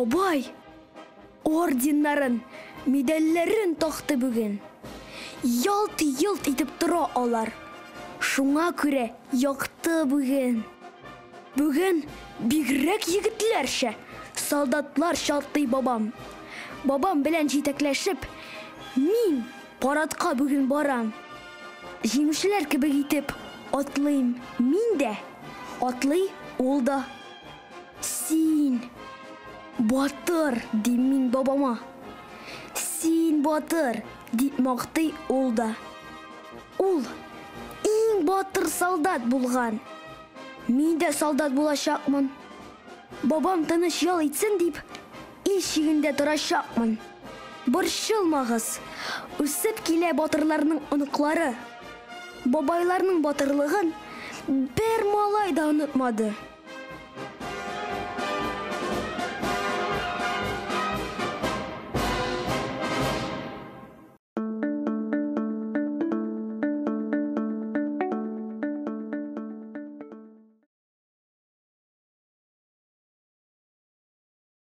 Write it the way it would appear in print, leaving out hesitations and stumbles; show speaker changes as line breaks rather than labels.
Бабай орденнарын, медальләрен такты бүген. Ялт-йолт итеп тора алар. Шуңа күрә якты бүген. Бүген бигрәк егетләрчә, солдатларча атлый бабам. Бабам белән җитәкләшеп, мин парадка бүген барам. Җиңүчеләр кебек итеп атлыйм мин дә, атлый ул да. Син, батыр, дим мин бабама. Син, батыр, дип мактый ул да. Ул иң батыр солдат булган. Мин дә солдат булачакмын. Бабам тыныч ял итсен дип, ил чигендә торачакмын. Борчылмагыз, үсеп килә батырларның оныклары. Бабайларның батырлыгын бер малай да онытмады.